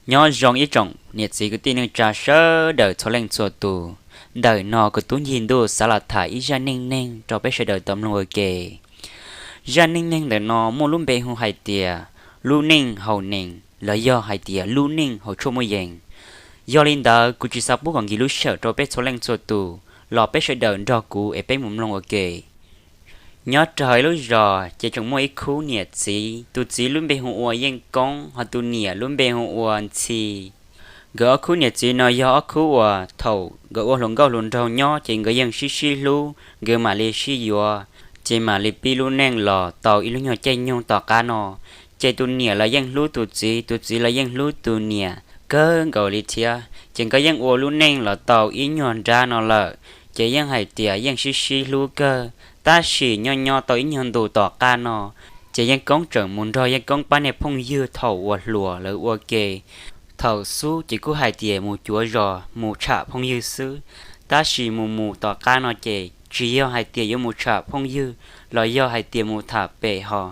Nyob zoo ib tsoom niam txiv kwv tij neej tsa sawv daws txhua leej txhua tus. Ntawm no kuv tub Ncig Ntuj xav los tham ib zaj neej neeg rau peb sawv daws tau mloog ua ke. Zaj neej neeg ntawm no muaj lub npe hu hais tias lub neej haus nees los yog hais tias lub neej haus tshuaj muaj yees. Yog li ntawd kuv tsis xav pub kom nkis lub sij hawm rau peb txhua leej txhua tus, los peb sawv daws nrog kuv es peb mus mloog ua ke. Nyob rau hauv ib lub zos ces tseem muaj ib khub niam txiv, tus txiv lub npe hu ua Yeej Koob, ho tus niam lub npe hu ua Ntxhi. Nkawd ob khub niam txiv no yog ob khub uas thaum nkawd ua hluas nkauj hluas nraug nyob ces nkawd yeej sib sib hlub, nkawd mam li sib yuav, ces mam li pib lub neej los tau ib lub nyuag caij nyoog tom qab no. Ces tus niam los yeej hlub tus txiv, tus txiv los yeej hlub tus niam kawg nkaus li thiab. Ces nkawd yeej ua lub neej los tau ib nyuag nrab no lawm, ces yeej hais tias yeej sib sib hlub kawg. Tab sis nyob nyob tau ib nyuag ntus tom qab no, ces Yeej Koob tseem mus nrog Yeej Koob pab niag phooj ywg thaum uas hluas lawv ua ke. Thaum xub ces kuj hais tias mus cuav zos mus tsham phooj ywg xwb, tab sis mus mus tom qab no ces tsis yog hais tias yuav mus tsham phooj ywg los yog hais tias mus tham pem ho,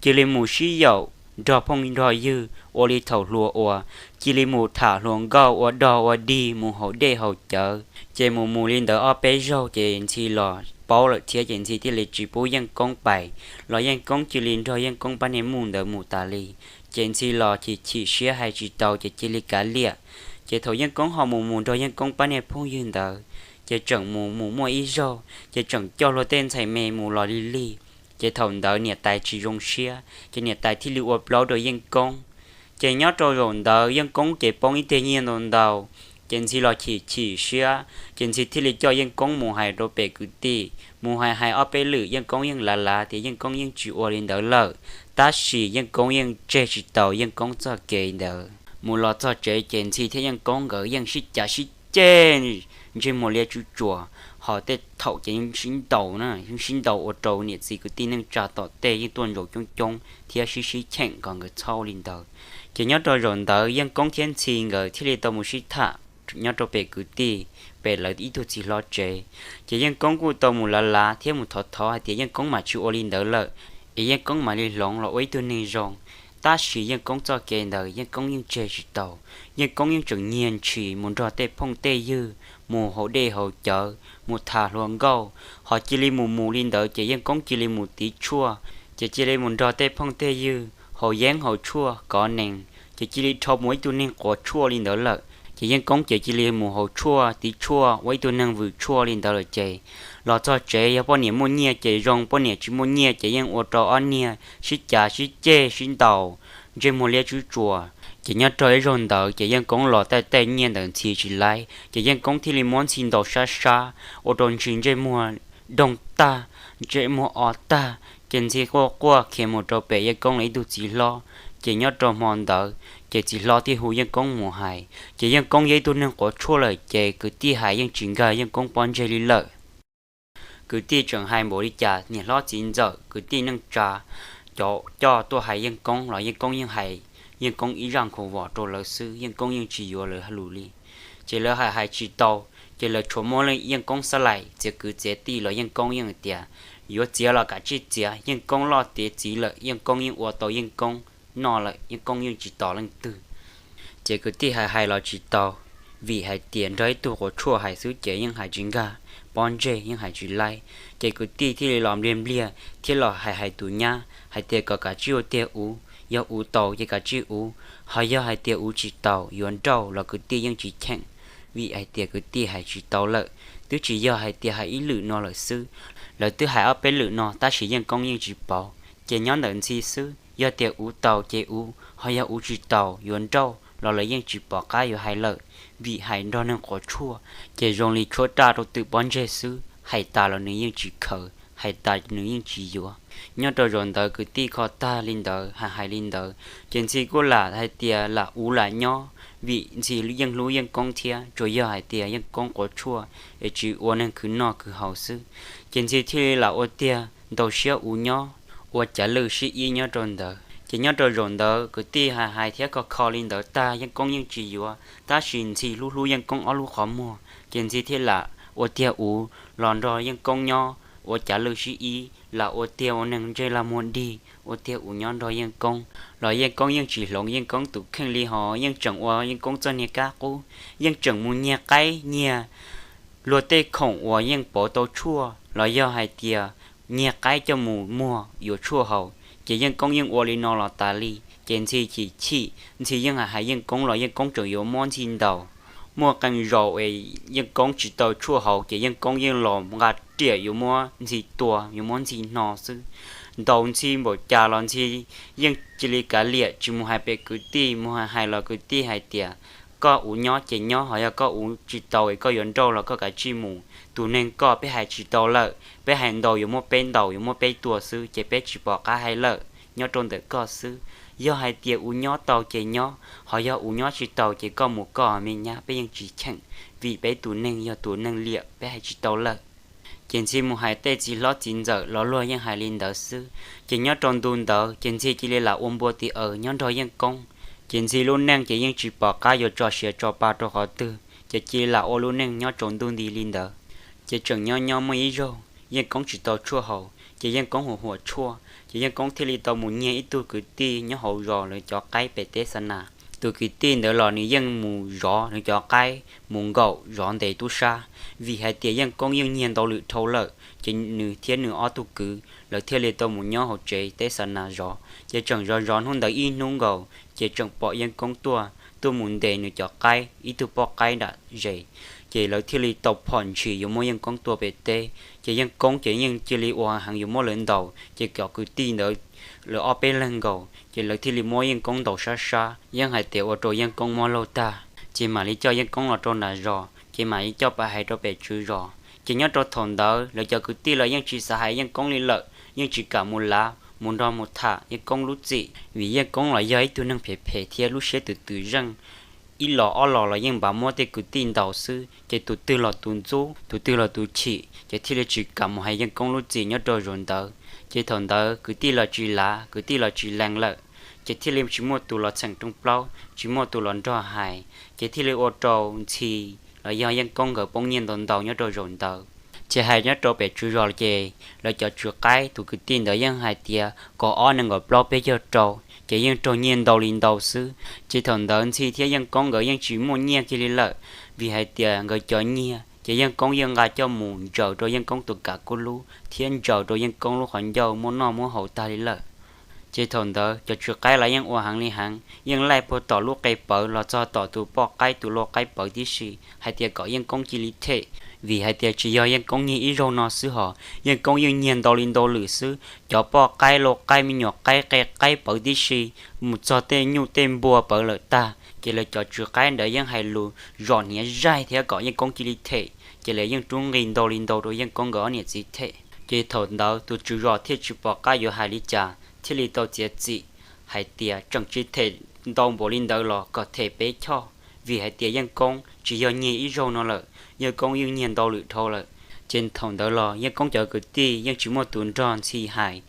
cia li mus sib yaum nrog phooj nrog ywg ua li thaum hluas ua, cia li mus tham hluas nkauj ua dog ua dig mus haus dej haus cawv. Ces mus mus li ntawd ob peb zaug ces Ntxhi los paub lawm thiab ces Ntxhi thiaj li tsis pub Yeej Koob pais, los Yeej Koob cia li nrog Yeej Koob pab niag muj ntawd mus tas li. Ces Ntxhi los chim chim siab hais tsis tau ces cia li kav liam. Ces thaum Yeej Koob ho mus mus nrog Yeej Koob pab niag phooj ywg ntawd, ces tseem mus mus muaj ib zaug ces tseem coj luag tej ntxhais me mus los lig lig. Ces thaum ntawd niam tais tsis zoo siab ces niam tais thiaj li ua plaub rau Yeej Koob. Ces nyob rau zaum ntawd Yeej Koob ces poob ib teg nyiaj ntau ntau, ces Ntxhi los chim chim siab ces Ntxhi thiaj li coj Yeej Koob mus hais rau pem kwv tij, mus hais hais ob peb lwm Yeej Koob yeej lav lav tias Yeej Koob yeej tsis ua li ntawd lawm. Tab sis Yeej Koob yeej tseg tsis tau Yeej Koob txoj kev ntawd, mus los txog tsev ces Ntxhi thiab Yeej Koob nkawd yeej sib cav sib ceg, ntsej muag liab tswb tsuas, ho tej thaum ces yeej sib ntaus na, yeej sib ntaus ua rau niam txiv kwv tij neej tsa tom tej yeej tuaj ntsaum coob coob thiab sib sib cheem kom nkawd txhob li ntawd. Ces nyob rau zaum ntawd Yeej Koob thiab Ntxhi nkawd thiaj li tau mus sib tham nyob rau pem kwv tij, pem lawv ib tug txiv hlob tsev. Ces Yeej Koob kuj tau mus lav lav thiab mus thov thov hais tias Yeej Koob mam tsis ua li ntawd lawm, es Yeej Koob mam li hloov los ua ib tug neeg zoo. Tab sis Yeej Koob txoj kev ntawd Yeej Koob yeej tseg tsis tau. Yeej Koob yeej tseem nyiag ntshis mus nrog tej phooj tej ywg mus haus dej haus cawv, mus tham hluas nkauj, ho cia li mus mus li ntawd ces Yeej Koob cia li mus tiv tshuaj, ces cia li mus nrog tej phooj tej ywg haus yeeb haus tshuaj kov nees, ces cia li dhau mus ua ib tug neeg quav tshuaj li ntawd lawm. Ces Yeej Koob ces cia li mus haus tshuaj tiv tshuaj ua ib tug neeg vwm tshuaj li ntawd lawm ces los txog tsev yog poj niam muaj nyiaj ces zoo, poj niam tsis muaj nyiaj ces yeej ua rau ob niag sib cav sib ceg sib ntaus, ntsej muag liab tswb tsuas. Ces nyob rau ib zaug ntawd ces Yeej Koob los taij taij nyiaj ntawm Ntxhi tsis laib, ces Yeej Koob thiaj li muab Ntxhi ntaus sab sab, ua rau Ntxhi ntsej muag doog tag, ntsej muag o tag, ces Ntxhi quaj quaj khiav mus rau pem Yeej Koob lawv ib tug txiv hlob. Ces nyob rau hmo ntawd ces txiv hlob thiaj hu Yeej Koob mus hais, ces Yeej Koob yog ib tug neeg quav tshuaj lawm ces kwv tij hais yeej tsis nkag Yeej Koob pob ntseg li lawm. Kwv tij tseem hais npaum li cas niam hlob txiv ntxawm kwv tij neej tsa cov coj tuaj hais Yeej Koob los Yeej Koob yeej hais Yeej Koob ib zaj nkhaus vos rau lawv xwb, Yeej Koob yeej tsis yuav lawv lus li. Ces lawv hais hais tsis tau, ces lawv tshuav muab Yeej Koob xab laim txiav kwv txiav tij los Yeej Koob yeej tias yuav txiav los kav tsij txiav, Yeej Koob loj tiav txiv lawm, Yeej Koob yeej ua tau Yeej Koob noj lawm, Yeej Koob yeej tsis tos leej twg. Ces kwv tij hais hais los tsis tau, vim hais tias nrog ib tug quav tshuaj hais xwb ces yeej hais tsis nkag pob ntseg, yeej hais tsis laib. Ces kwv tij thiaj li los npliag npliag thiab los hais hais tus nyab hais tias kom kav tsij ua tiag uv, yog uv tau ces kav tsij uv, ho yog hais tias uv tsis tau yuav nrauj los kwv tij yeej tsis cheem, vim hais tias kwv tij hais tsis tau lawm. Twb tsis yog hais tias hais ib lwm no lawm xwb, lawv twb hais ob peb lwm no tab sis Yeej Koob yeej tsis pauv. Ces nyob ntawm Ntxhi xwb, yog tias uv tau ces uv, ho yog uv tsis tau yuav nrauj los lawv yeej tsis pom qab yuav hais lawm, vim hais nrog neeg quav tshuaj ces zoo li tshuab raj rau twm pob ntseg xwb, hais tas los nws yeej tsis khaws, hais tas nws yeej tsis yuav. Nyob rau zaum ntawd kwv tij kho tag li ntawd, hais hais li ntawd, ces Ntxhi kuj lam hais tias lam uv lam nyob, vim Ntxhi yeej hlub Yeej Koob thiab, tsuas yog hais tias Yeej Koob quav tshuaj es tsis ua neeg khwv noj khwv haus xwb. Ces Ntxhi thiaj li lam ua tiag ntau siab uv nyob, ua cav lwj sib ib nyob rau ntawd. Ces nyob rau zaum ntawd kwv tij hais hais thiab kho kho li ntawd tag, Yeej Koob yeej tsis yuav, tab sis Ntxhi hlub hlub Yeej Koob ob lub qhov muag, ces Ntxhi thiaj lam ua tiag uv los nrog Yeej Koob nyob ua cav lwj sib ib, lam ua tiag ua neeg ntsej lag muag dig ua tiag uv nyob nrog Yeej Koob los Yeej Koob yeej tsis hloov Yeej Koob tus kheej li hos yeej tseem ua Yeej Koob txoj niag kab qub, yeej tseem mus nyiag qaib nyiag luag tej khoom uas yeej pov tau tshuaj los yog hais tias nyiag qaib coj mus muag yuav tshuaj haus. Ces Yeej Koob yeej ua li no los tas li ces Ntxhi chim chim, Ntxhi yeej hais hais Yeej Koob los Yeej Koob tseem yuav muab Ntxhi ntaus. Muaj qee zaus es Yeej Koob tsis tau tshuaj haus ces Yeej Koob yeej los nqa riam yuav muab Ntxhi tua, yuav muab Ntxhi hno xwb. Ntaus Ntxhi npaum cas los Ntxhi yeej cia li kav liam tsis mus hais pem kwv tij, mus hais hais los kwv tij hais tias koj uv nyob ces nyob, hos yog koj uv tsis tau es koj yuav nrauj los koj kav tsij mus. Tus neeg koj peb hais tsis tau lawm, peb hais ntaus yuav muab peb ntaus, yuav muab peb tua xwb ces peb tsis pom qab hais lawm, nyob rau ntawm koj xwb. Yog hais tias uv nyob tau ces nyob, hos yog uv nyob tsis tau ces koj mus koj me nyab, peb yeej tsis cheem, vim peb tus neeg yog tus neeg liam, peb hais tsis tau lawm. Ces Ntxhi mus hais tej txiv hlob txiv ntxawm los luag yeej hais li ntawd xwb. Ces nyob rau ntu ntawd ces Ntxhi cia li lam ua npua ti aws nyob nrog Yeej Koob. Ces Ntxhi lub neej ces yeej tsis pom qab yuav tso siav tso pa rau qhov twg, ces cia li lam ua lub neej nyob tsaus ntuj nti li ntawd. Ces tseem nyob nyob muaj ib zaug Yeej Koob tsis tau tshuaj haus ces Yeej Koob huam huam tshuaj, ces Yeej Koob thiaj li tau mus nyiag ib tug kwv tij nyob hauv zos lawv cov qaib pem teb xa nas. Tus kwv tij ntawd los nws yeej mus zov nws cov qaib, mus nkaum zov ntes tub sab, vim hais tias Yeej Koob yeej nyiag ntau lwm dhau lawm, ces nws thiab nws ob tug kwv lawv thiaj li tau mus nyob hauv tsev teb xa nas zov. Ces tseem zov zov hnub ntawd ib hnub nkaus ces tseem pom Yeej Koob tuaj, tuaj mus ntes nws cov qaib ib tug poj qaib nram zes. Ces lawv thiaj li tau phom ntshis yuav muab Yeej Koob tua pem teb, ces Yeej Koob ces yeej cia li ua heev yuav muab lawv ntaus, ces cov kwv tij ntawd lawv ob peb leeg nkaus ces lawv thiaj li muab Yeej Koob ntaus sab sab, yeej hais tias ua rau Yeej Koob mob laug tag, ces mam li coj Yeej Koob los rau nram zos, ces mam li coj pais hais rau pem tswv zos. Ces nyob rau thaum ntawd lawv cov kwv tij los yeej tsis xav hais Yeej Koob li lawm, yeej tsis kam mus lav mus nrog mus tham Yeej Koob lub txim, vim Yeej Koob los yog ib tug neeg phem phem thiab lub siab twm twm zeej, ib los ob los los yeej npav muab tej kwv tij ntaus xwb, ces tus twg los tus ntxub, tus twg los tus chim, ces thiaj li tsis kam mus hais Yeej Koob lub txim nyob rau zaum ntawd. Ces thaum ntawd kwv tij los tsis lav, kwv tij los tsis lees lawm, ces thiaj li tsis muaj tus los txheem rooj plaub, tsis muaj tus los nrog hais, ces thiaj li ua rau Ntxhi los yog Yeej Koob nkawd poob nyiaj ntau ntau nyob rau zaum ntawd. Ces hais nyob rau pem tswv zos ces lawv cov tswv qaib tus kwv tij ntawd yeej hais tias kaum ob nees nkaum plaub peb caug rau, ces yeej raug nyiaj ntau li ntau xwb. Ces thaum ntawd Ntxhi thiab Yeej Koob nkawd yeej tsis muaj nyiaj kiag li lawm, vim hais tias nkawd cov nyiaj ces Yeej Koob yeej nqa coj mus ntsaws rau Yeej Koob tus kav kub lub thiab ntsaws rau Yeej Koob lub qhov ncauj muab noj muab haus tag li lawm. Ces thaum ntawd cov tswv qaib los yeej ua heev li heev, yeej laij puag tom lub qe pawv los txog tom tus poj qaib tus lau qaib pawv tib si hais tias kom Yeej Koob cia li them, vim hais tias tsis yog Yeej Koob nyiag ib zaug no xwb hos, Yeej Koob yeej nyiag ntau li ntau lwm xwb, cov poj qaib lau qaib me nyuam qaib qe qaib pawv tib si, mus txog tej nyuj tej npua pawv lawm tag, ces lawv cov tswv qaib ntawd yeej hais lus zom hniav zaig thiab kom Yeej Koob cia li them, ces lawv yeej rub nqi ntau li ntau rau Yeej Koob nkawd ob niam txiv them. Ces thaum ntawd tus tswv zos thiaj tsis pom qab yuav hais li cas thiaj li tau txiav txim hais tias tseem tsis them ntau npaum li ntawd los kom them peb choj, vim hais tias Yeej Koob tsis yog nyiag ib zaug no lawm, Yeej Koob yeej nyiag ntau lwm dhau lawm. Ces thaum ntawd los Yeej Koob cov kwv tij yeej tsis muaj tus nrog Ntxhi hais,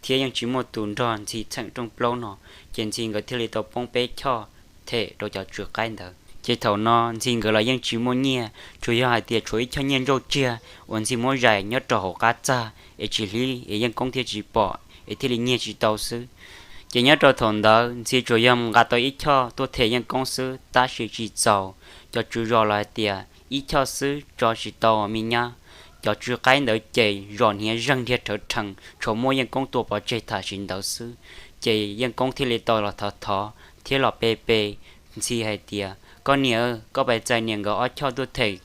thiab yeej tsis muaj tus nrog Ntxhi txheem rooj plaub no, ces Ntxhi nkawd thiaj li tau poob peb choj them rau cov tswv qaib ntawd. Ces thaum no Ntxhi nkawd los yeej tsis muaj nyiaj, tsuas yog hais tias tshuav ib choj nyiaj ntsauj tsiag uas Ntxhi muab zais nyob rau hauv qab txag es tsis hlib es Yeej Koob thiaj tsis pom es thiaj li nyiag tsis tau xwb. Ces nyob rau thaum ntawd Ntxhi tsuas yog nqa tau ib choj tuaj them Yeej Koob xwb tab sis tsis txaus, cov tswv zos los hais tias ib choj xwb tso tsis tau me nyab. Cov tswv qaib ntawd ces zom hniav zeeg nrhiav rhawv rhees tshuav muab Yeej Koob tua pov tseg tam sim ntawd xwb. Ces Yeej Koob thiaj li tau los thov thov thiab los pe pe Ntxhi hais tias, koj niam, koj pais txais niam nkawd ob choj tuaj them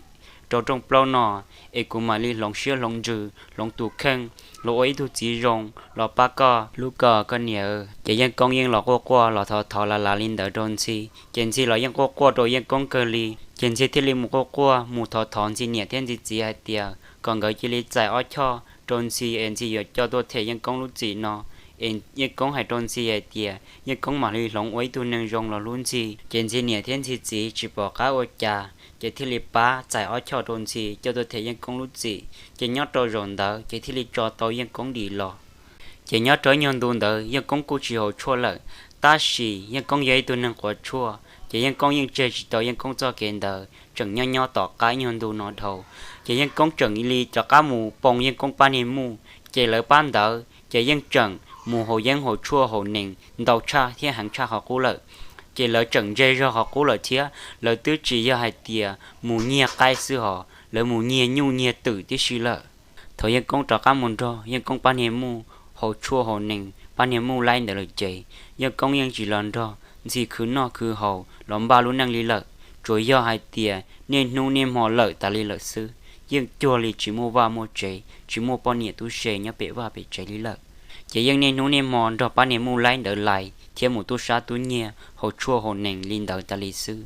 rau rooj plaub no, es kuv mam li hloov siab hloov ntsws hloov tus kheej los ua ib tug txiv zoo los pab koj hlub koj, koj niam. Ces Yeej Koob yeej los quaj quaj los thov thov lav lav li ntawd rau Ntxhi, ces Ntxhi los yeej quaj quaj rau Yeej Koob kawg li. Ces Ntxhi thiaj li mus quaj quaj mus thov thov Ntxhi niam thiab Ntxhi txiv hais tias kom nkawd cia li txais ob choj rau Ntxhi es Ntxhi yuav coj tuaj them Yeej Koob lub txim no. Es Yeej Koob hais rau Ntxhi hais tias Yeej Koob mam li hloov ua ib tug neeg zoo los hlub Ntxhi. Ces Ntxhi niam thiab Ntxhi txiv tsis pom qab ua cas, ces thiaj li pab txais ob choj rau Ntxhi coj tuaj them Yeej Koob lub txim. Ces nyob rau zaum ntawd ces thiaj li tso tau Yeej Koob dim los. Ces nyob rau ib nyuag ntu ntawd Yeej Koob kuj tsis haus tshuaj lawm, tab sis Yeej Koob yog ib tug neeg quav tshuaj, ces Yeej Koob yeej tseg tsis tau Yeej Koob txoj kev ntawd, tseem nyob nyob tom qab ib nyuag ntu no dhau. Ces Yeej Koob tseem li rov qab mus poo Yeej Koob pab niag muj, Ces lawv pab ntawd ces yeej tseem mus haus yeeb haus tshuaj haus nees ntau tshaj thiab heev tshaj qhov qub lawm. Ces lawv tseem ntse zog qhov qub lawm thiab lawv twb tsis yog hais tias mus nyiag qaib xwb hos, lawv mus nyiag nyuj nyiag twm tib si lawm. Thaum Yeej Koob rov qab mus nrog Yeej Koob pab niag Muj haus tshuaj haus nees, pab niag Muj laib ntawd lawm ces Yeej Koob yeej tsis los nrog Ntxhi khwv noj khwv haus los npaj lub neej li lawm. Tsuas yog hais tias niaj hnub niaj hmo lawm tas li lawm xwb, yeej cuag li tsis muaj vaj muaj tsev, tsis muaj poj niam tub se nyob pem vaj pem tsev li lawm. Ces yeej niaj hnub niaj hmo nrog pab niag Muj laib ntawd lais thiab mus tub sab tub nyiag haus tshuaj haus nees li ntawd tas li xwb.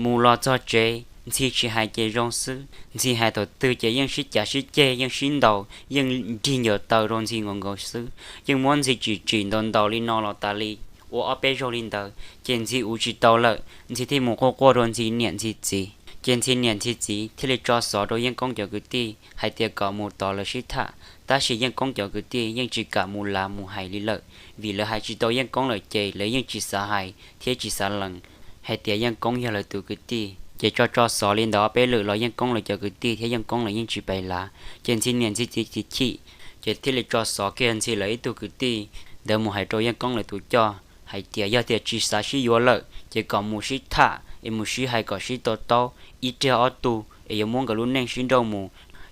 Mus los txog tsev, Ntxhi tsis hais ces zoo xwb, Ntxhi hais thaum twg ces yeej sib cav sib ceg, yeej sib ntaus, yeej nrig ncaws taw rau Ntxhi nkaus nkaus xwb. Yeej muab Ntxhi tsim tsim ntaus ntaus li no los tas li ua ob peb zaug li ntawd, ces Ntxhi ua tsis tau lawm, Ntxhi thiaj mus quaj quaj rau Ntxhi niam Ntxhi txiv. Ces Ntxhi niam Ntxhi txiv thiaj li tso xov rau Yeej Koob cov kwv tij hais tias kom mus tos lawv sib tham, tab sis Yeej Koob cov kwv tij yeej tsis kam mus lav mus hais li lawm, vim lawv hais tsis tau Yeej Koob lawm ces lawv yeej tsis xav hais thiab tsis xav lees hais tias Yeej Koob yog lawv tus kwv tij. Ces tso tso xov li ntawd ob peb lwm los Yeej Koob lawv cov kwv tij thiab Yeej Koob lawv yeej tsis pes lav. Ces Ntxhi niam Ntxhi txiv chim, ces thiaj li tso xov kiag Ntxhi lawv ib tug kwv tij ntawd mus hais rau Yeej Koob lawv tus coj hais tias yog tias tsis xav sib yuav lawm ces kom mus sib tham es mus sib hais kom sib to taub ib riag ob tug es yuav muab nkawd lub neej sib nrauj mus.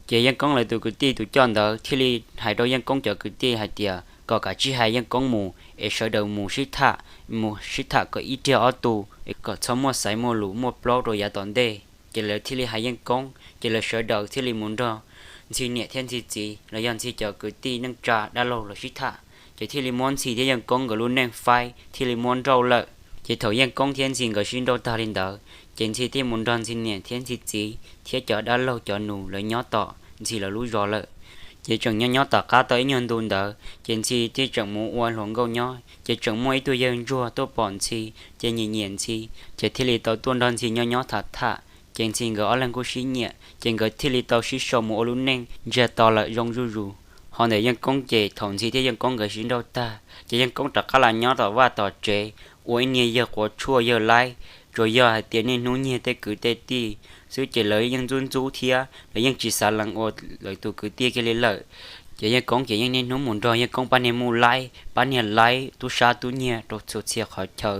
Ces Yeej Koob lawv tus kwv tij tus coj ntawd thiaj li hais rau Yeej Koob cov kwv tij hais tias kom kav tsij hais Yeej Koob mus es sawv daws mus sib tham, mus sib tham kom ib riag ob tug es kom txhob muaj xaiv muaj lus muaj plaub rau yav tom ntej. Ces lawv thiaj li hais Yeej Koob, ces lawv sawv daws thiaj li mus nrog Ntxhi niam thiab Ntxhi txiv los yog Ntxhi cov kwv tij neej tsa dab laug los sib tham, ces thiaj li muab Ntxhi thiab Yeej Koob nkawd lub neej faib thiaj li muab nrauj lawm. Ces thaum Yeej Koob thiab Ntxhi nkawd sib nrauj tag li ntawd, ces Ntxhi thiaj mus nrog Ntxhi niam thiab Ntxhi txiv thiab cov dab laug cov nus lawv nyob tom Ntxhi lawv lub zos lawm. Ces tseem nyob nyob tom qab tau ib nyuag ntu ntawd ces Ntxhi thiaj tseem mus ua hluas nkauj nyob, ces tseem muaj ib tug yawg ntsuag tuaj pom Ntxhi, ces nyiam nyiam Ntxhi, ces thiaj li tau tuaj nrog Ntxhi nyob nyob tham tham. Ces Ntxhi nkawd ob leeg kuj sib nyiam, ces nkawd thiaj li tau sib sau mus ua lub neej ntsiag to lawm zoo zuj zus. Ho ntawm Yeej Koob ces thaum Ntxhi thiab Yeej Koob nkawd sib nrauj tag ces Yeej Koob rov qab los nyob tom vaj tom tsev ua ib niag yawg quav tshuaj yawg laib, tsuas yog hais tias niaj hnub nyiag tej kwv tej tij xwb ces lawv yeej ntxub ntxub thiab lawv yeej tsis xav lees ua lawv tus kwv tij kiag li lawm. Ces Yeej Koob ces yeej niaj hnub mus nrog Yeej Koob pab niag Muj laib pab niag laib tub sab tub nyiag rau txhua txhia qhov chaw.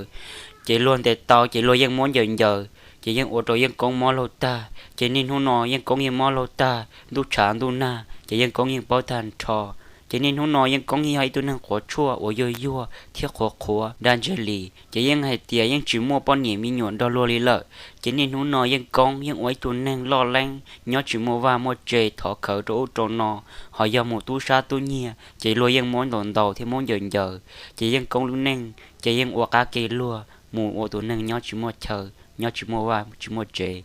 Ces luag ntes tau ces luag yeej muab ncaws ncaws, ces yeej ua rau Yeej Koob mob laug tag. Ces niaj hnub no Yeej Koob yeej mob laug tag ntuj tshav ntuj nag ces Yeej Koob yeej paub tag nrho. Ces niaj hnub no Yeej Koob yeej yog ib tug neeg quav tshuaj uas yuag yuag thiab qhuav qhuav nraj ntseg li, ces yeej hais tias yeej tsis muaj poj niam me nyuam nrog luag li lawm. Ces niaj hnub no Yeej Koob yeej ua ib tug neeg loj leeb nyob tsis muaj vaj muaj tse thov khawv rau ub rau no, ho yog mus tub sab tub nyiag ces luag yeej muab ntaus ntaus thiab muab ncaws ncaws. Ces Yeej Koob lub neej ces yeej ua qab kev luag mus ua tus neeg nyob tsis muaj chaw, nyob tsis muaj vaj tsis muaj tsev.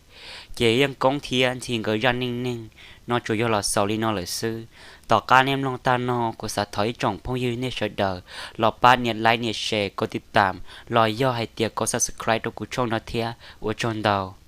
Ces Yeej Koob thiab Ntxhi nkawd zaj neej neeg no tsuas yog los xaus li no lawm xwb. Tom qab nej mloog tag no kuv xav thov ib tsoom phooj ywg nej sawv daws los pab nias like nias share kom tij tam los yog hais tias kom subscribe rau kuv tshooj no thiab. Ua tsaug ntau.